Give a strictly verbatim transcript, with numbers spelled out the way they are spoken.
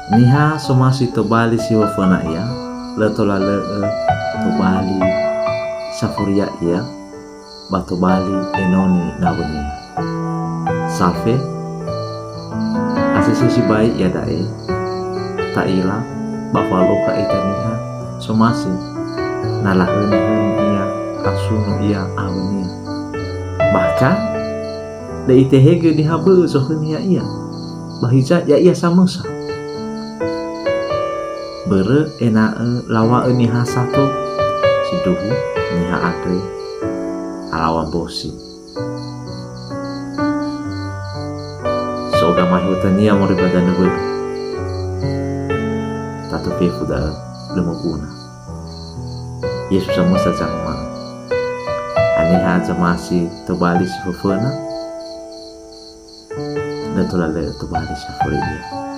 Niha somasi tobali si foföna ia, lö tola lö'ö tobali safuria ia, ba tobali enoni nawönia. Safe, asese sibai iada'e, ta'ila ba fa'alokha ita niha somasi, na lahöni-höni ia, asunu ia awönia. Bahkan, lö itehegö niha bö'ö zohöni ya'ia, ba hiza ya'ia samösa. Börö ena'ö lawa'ö niha sato, sindruhu niha andre alaŵa mbosi. So gamaehe wötania moroi ba danö bö'ö. Tatu fefu da'ö, lö moguna. Yesu samösa zanguma'ö. Haniha zomasi tobali si foföna, lö tola lö'ö tobali safuria ia.